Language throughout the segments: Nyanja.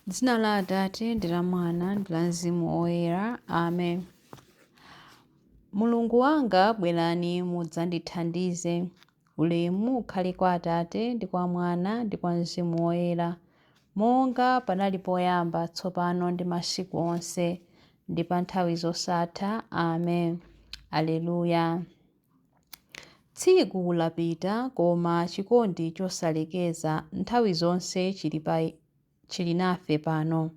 Dzina la Atate ndi la Mwana ndi la Mzimu Woyera. Amen. Mulungu wanga, bwerani mudzandithandize. Ulemu ukhale kwa Atate ndi kwa Mwana ndi kwa Mzimu Woyera, monga panali poyamba, tsopano ndi masiku onse, ndi pa nthawi zosatha. Amen. Aleluya. Tsiku lapita, koma chikondi chosalekeza nthawi zonse chili pa chili nafe pano.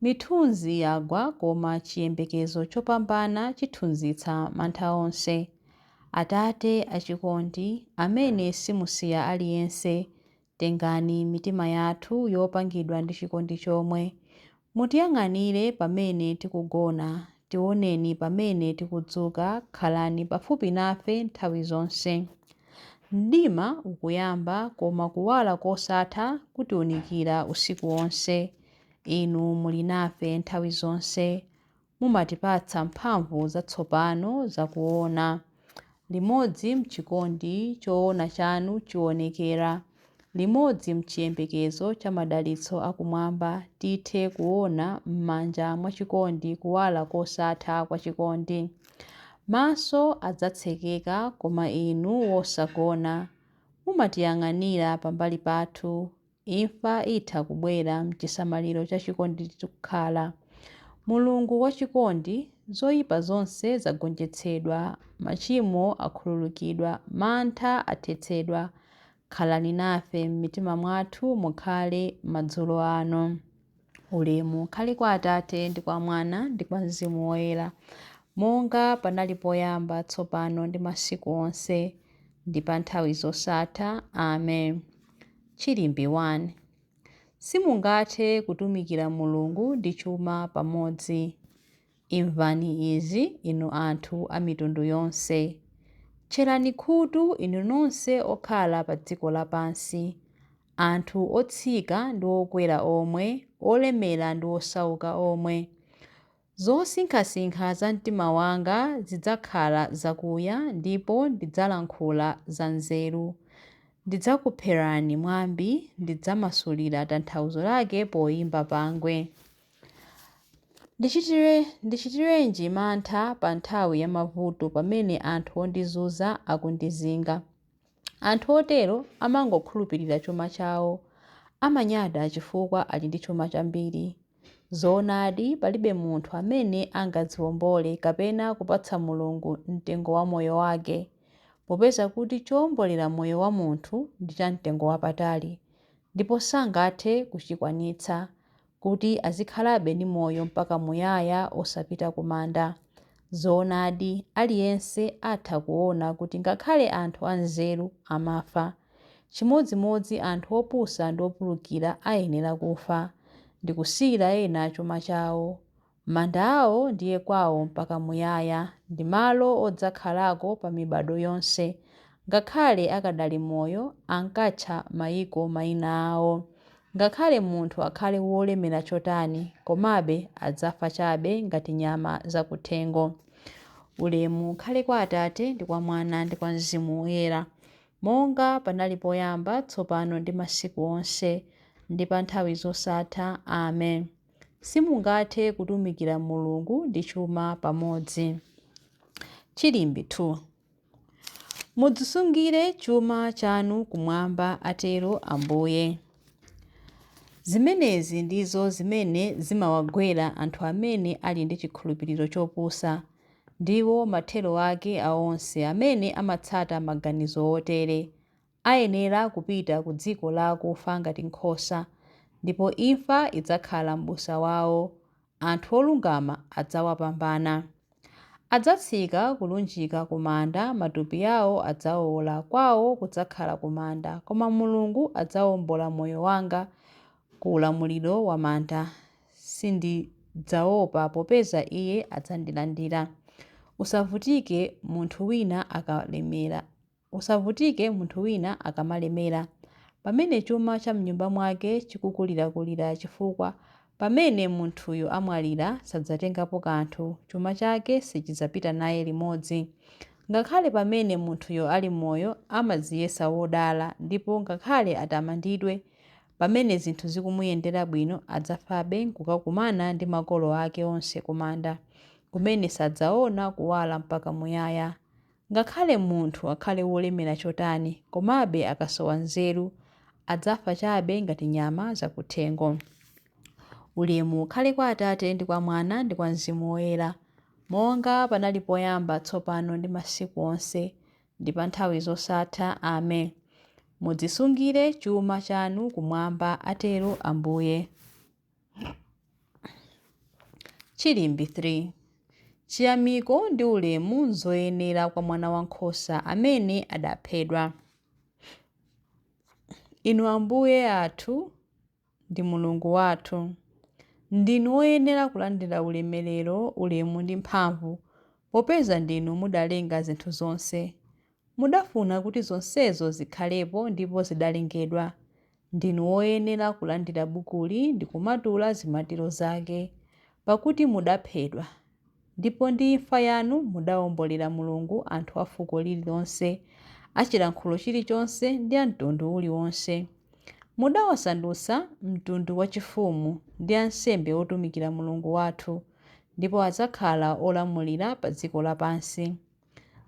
Mithunzi yagwa koma chiyembekezo chopambana chithunzitsa mantha onse. Atate achikondi, amene simusiya aliyense, tengani mitima yathu yopangidwa ndi chikondi chomwe. Mutiyang'anire pamene tikugona, tioneni pamene tikudzuka, khalani pafupi nafe nthawi zonse. Mdima ukuyamba, koma kuwala kosatha kutiwunikira usiku wonse. Inu muli nafe nthawi zonse, mumatipatsa mphamvu zatsopano zakuona. Limodzi m'chikondi choona chanu chionekera, limodzi m'chiyembekezo cha madalitso akumwamba, tithe kuona m'manja mwa chikondi kuwala kosatha kwa chikondi. Maso adzatsekeka, koma inu wosagona, mumatiyang'anira pambali pathu. Imfa itha kubwera m'chisamaliro cha chikondi tikukhala. Mulungu wachikondi, zoyipa zonse zagonjetsedwa, machimo akhululukidwa, mantha athetsedwa. Khalani nafe m'mitima mwathu mukhale madzulo ano. Ulemu ukhale kwa Atate ndi kwa Mwana ndi kwa Mzimu Woyera, monga panali poyamba, tsopano ndi masiku onse, ndi pa nthawi zosatha. Amen. Chilimbi 1. Simungathe kutumikira Mulungu ndi chuma pamodzi. Imvani izi, inu anthu a mitundu yonse. Tcherani khutu inu nonse okhala pa dziko lapansi, anthu otsika ndi okwera omwe, olemera ndi osauka omwe. Zosinkhasinkha za mtima wanga zidzakhala zakuya, ndipo ndidzalankhula za nzeru. Ndidzakupherani mwambi, ndidzamasulira tanthauzo lake poyimba pangwe. Ndichitirenji mantha pa nthawi ya mavuto pamene anthu ondizunza akundizinga? Anthu otero amangokhulupirira chuma chawo, amanyada chifukwa ali ndi chuma chambiri. Zoonadi, palibe munthu amene angadziwombole kapena kupatsa Mulungu mtengo wa moyo wake, popeza kuti chowombolera moyo wa munthu ndi chamtengo wapatali, ndipo sangathe kuchikwanitsa, kuti azikhalabe ndi moyo mpaka muyaya osapita ku manda. Zoonadi, aliyense atha kuona kuti ngakhale anthu anzeru amafa. Chimodzimodzi anthu opusa ndi opulukira ayenera kufa, ndi kusiyira ena chuma chawo. Manda awo ndiye kwawo mpaka muyaya, ndi malo odzakhalako pa mibado yonse. Ngakhale akadali moyo, ankatcha mayiko mayina awo. Ngakhale munthu akhale wolemera chotani, komabe adzafa chabe ngati nyama zakuthengo. Ulemu ukhale kwa Atate ndi kwa Mwana ndi kwa Mzimu Woyera, monga panali poyamba, tsopano ndi masiku onse, ndi pa nthawi zosatha. Amen. Simungathe kutumikira Mulungu ndi chuma pamodzi. Chilimbi 2. Mudzisungire chuma chanu kumwamba, atero Ambuye. Zimenezi ndizo zimene zimawagwera anthu amene ali ndi chikhulupiriro chopusa. Ndiwo mathero ake a onse amene amatsata maganizo otere. Ayenera kupita ku dziko la akufa ngati nkhosa, ndipo imfa idzakhala m'busa wawo. Anthu olungama adzawapambana. Adzatsika kulunjika ku manda, matupi awo adzawola, kwawo kudzakhala ku manda. Koma Mulungu adzawombola moyo wanga ku ulamuliro wa manda. Sindidzaopa popeza Iye adzandilandira. Usavutike munthu wina akalemera. Usavutike munthu wina akamalemera, pamene chuma cha m'nyumba mwake chikukulirakulira chifukwa pamene munthuyo amwalira sadzatengapo kanthu, chuma chake sichidzapita naye limodzi. Ngakhale pamene munthuyo ali moyo amadziyesa wodala, ndipo ngakhale atamandidwe. Pamene zinthu zikumuyendera bwino, adzafabe n'kukakumana ndi makolo ake onse kumanda, kumene sadzaona kuwala mpaka muyaya. Ngakhale munthu akhale wolemera chotani, komabe akasowa nzeru, adzafa chabe ngati nyama zakuthengo. Ulemu ukhale kwa Atate ndi kwa Mwana ndi kwa Mzimu Woyera, monga panali poyamba, tsopano ndi masiku onse, ndi pa nthawi zosatha. Amen. Mudzisungire chuma chanu kumwamba, atero Ambuye. Chilimbi 3. Chiyamiko ndi ulemu n'zoyenera kwa Mwana Wankhosa amene adaphedwa. Inu Ambuye athu ndi Mulungu wathu, ndinu woyenera kulandira ulemerero, ulemu ndi mphamvu, popeza ndinu mudalenga zinthu zonse. Mudafuna kuti zonsezo zikhalepo ndipo zidalengedwa. Ndinu woyenera kulandira bukuli ndi kumatula zimatiro zake, pakuti mudaphedwa, ndipo ndi imfa yanu mudawombolera Mulungu anthu a fuko lililonse, a chilankhulo chilichonse ndi a mtundu uliwonse. Mudawasandutsa mtundu wachifumu ndi ansembe otumikira Mulungu wathu, ndipo adzakhala olamulira pa dziko lapansi.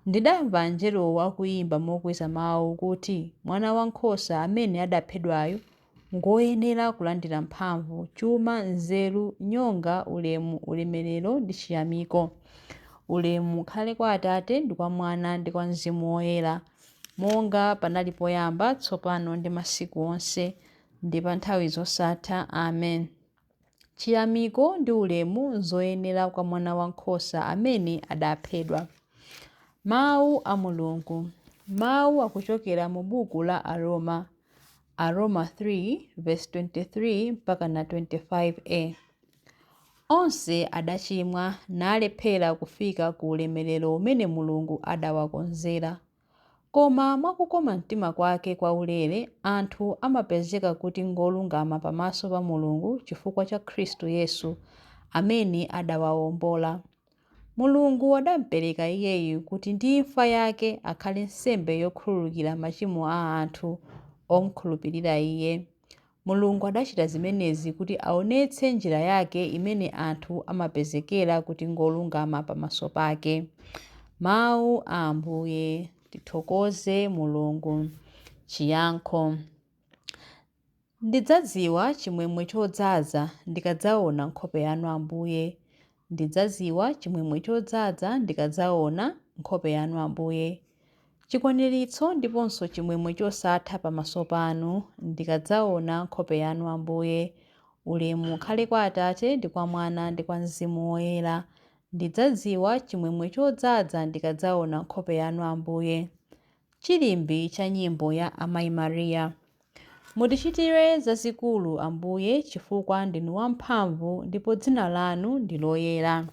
Ndidamva angelowo akuyimba mokweza mawu kuti, Mwana Wankhosa amene adaphedwayu ngoyenera kulandira mphamvu, chuma, nzeru, nyonga, ulemu, ulemerero ndi chiyamiko. Ulemu ukhale kwa Atate ndi kwa Mwana ndi kwa Mzimu Woyera, monga panali poyamba, tsopano ndi masiku onse, ndi pa nthawi zosatha. Amen. Chiyamiko ndi ulemu n'zoyenera kwa Mwana Wankhosa amene adaphedwa. Mawu a Mulungu. Mawu akuchokera mu buku la Aroma, Aroma 3 verse 23 mpaka na 25a. Onse adachimwa nalephera kufika ku ulemerero umene Mulungu adawakonzera. Koma mwakukoma mtima kwake kwaulere, anthu amapezeka kuti ngolungama pamaso pa Mulungu chifukwa cha Khristu Yesu amene adawawombola. Mulungu adamupereka iyeyu kuti ndi imfa yake akhale nsembe yokhululukira machimo a anthu omukhulupirira iye. Mulungu adachita zimenezi kuti aonetse njira yake imene anthu amapezekera kuti ngolungama pamaso pake. Mawu a Ambuye. Tithokoze Mulungu. Chiyankho. Ndidzadziwa chimwemwe chodzaza ndikadzaona nkhope yanu Ambuye. Ndidzadziwa chimwemwe chodzaza ndikadzaona nkhope yanu Ambuye. Chikwaniritso ndiponso chimwemwe chosatha pamaso panu ndikadzaona nkhope yanu Ambuye. Ulemu ukhale kwa Atate ndi kwa Mwana ndi kwa Mzimu Woyera. Ndidzadziwa chimwemwe chodzaza ndikadzaona nkhope yanu Ambuye. Chilimbi cha nyimbo ya Amayi Mariya. Mutichitire zazikulu Ambuye, chifukwa ndinu wamphamvu ndipo dzina lanu ndi loyera.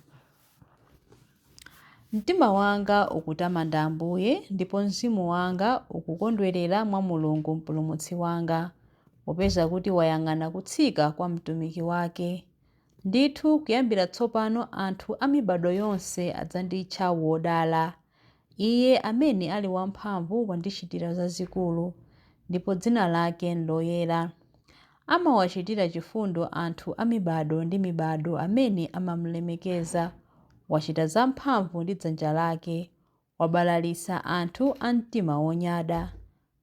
Mtima wanga ukutamanda Ambuye, ndipo mzimu wanga ukukondwerera mwa Mulungu Mpulumutsi wanga, popeza kuti wayang'ana kutsika kwa mtumiki wake. Ndithu kuyambira tsopano anthu a mibado yonse adzanditcha wodala. Iye amene ali wamphamvu wandichitira zazikulu, ndipo dzina lake n'loyera. Amawachitira chifundo anthu a mibado ndi mibado amene amamulemekeza. Wachita zamphamvu ndi dzanja lake, wabalalitsa anthu a mtima wonyada.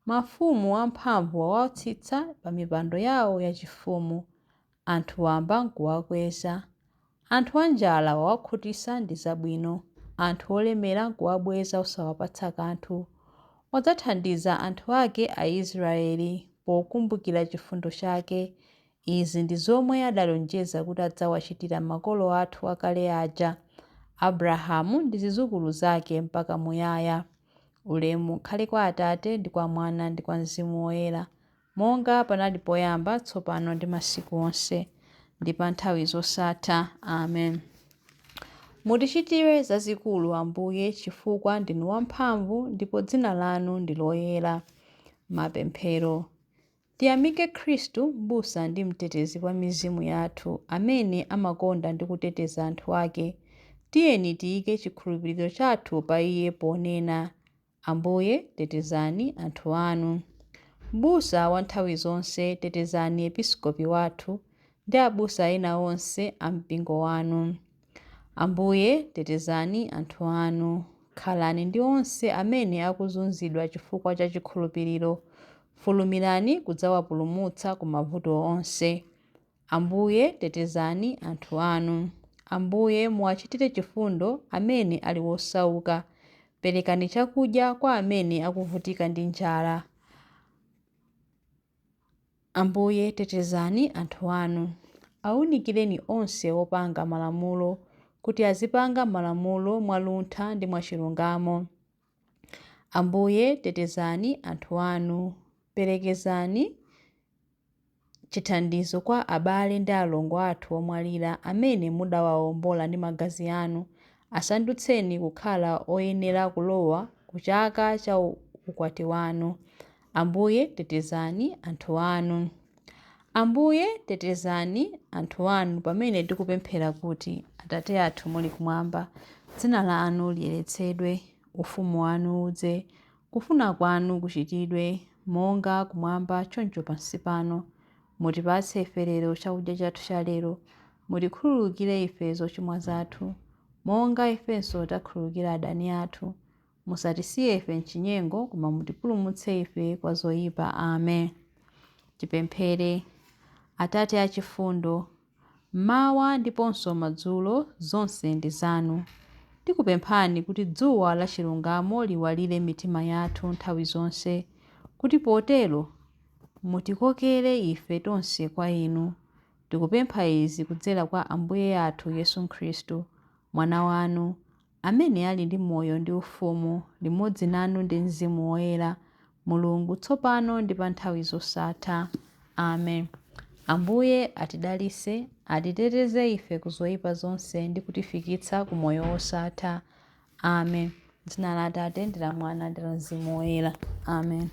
Mafumu amphamvu wawatsitsa pa mipando yawo yachifumu, anthu wamba n'kuwakweza. Anthu anjala wawakhutitsa ndi zabwino, anthu olemera n'kuwabweza osawapatsa kanthu. Wadzathandiza anthu ake Aisraeli pokumbukira chifundo chake. Izi ndi zomwe adalonjeza kuti adzawachitira makolo athu akale aja, Abrahamu ndi zidzukulu zake mpaka muyaya. Ulemu ukhale kwa Atate ndi kwa Mwana ndi kwa Mzimu Woyera, monga panali poyamba, tsopano ndi masiku onse, ndi pa nthawi zosatha. Amen. Mutichitire zazikulu Ambuye, chifukwa ndinu wamphamvu ndipo dzina lanu ndi loyera. Mapemphero. Tiyamike Khristu, m'busa ndi mtetezi wa mizimu yathu, amene amakonda ndi kuteteza anthu ake. Tiyeni tiyike chikhulupiriro chathu pa Iye ponena, Ambuye, tetezani anthu anu. M'busa wa nthawi zonse, tetezani Episkopi wathu ndi abusa ena onse a mpingo wanu. Ambuye, tetezani anthu anu. Khalani ndi onse amene akuzunzidwa chifukwa cha chikhulupiriro. Fulumirani kudzawapulumutsa ku mavuto onse. Ambuye, tetezani anthu anu. Ambuye, muwachitire chifundo amene ali wosauka. Perekani chakudya kwa amene akuvutika ndi njala. Ambuye, tetezani anthu anu. Awunikireni onse opanga malamulo kuti azipanga malamulo mwaluntha ndi mwachilungamo. Ambuye, tetezani anthu anu. Perekezani chithandizo kwa abale ndi alongo athu omwalira amene mudawawombola ndi magazi anu. Asandutseni kukhala oyenera kulowa ku chaka cha ukwati wanu. Ambuye, tetezani anthu anu. Ambuye, tetezani anthu anu pamene tikupemphera kuti: Atate athu muli kumwamba, dzina lanu liyeretsedwe, ufumu wanu udze, kufuna kwanu kuchitidwe, monga kumwamba choncho pansi pano. Mutipatse ife lero chakudya chathu cha lero. Mutikhululukire ife zochimwa zathu, monga ifenso takhululukira adani athu. Musatisiye ife m'chinyengo, koma mutipulumutse ife kwa zoyipa. Amen. Tipemphere. Atate achifundo, mmawa ndiponso madzulo zonse ndi zanu. Tikupemphani kuti dzuwa la chilungamo liwalire mitima yathu nthawi zonse, kuti potero mutikokere ife tonse kwa inu. Tikupempha izi kudzera kwa Ambuye athu Yesu Khristu, Mwana wanu, amene ali ndi moyo ndi ufumu, limodzi nanu ndi Mzimu Woyera, Mulungu, tsopano ndi pa nthawi zosatha. Amen. Ambuye atidalitse, atiteteze ife ku zoyipa zonse ndi kutifikitsa ku moyo wosatha. Amen. Dzina la Atate ndi la Mwana ndi la Mzimu Woyera. Amen.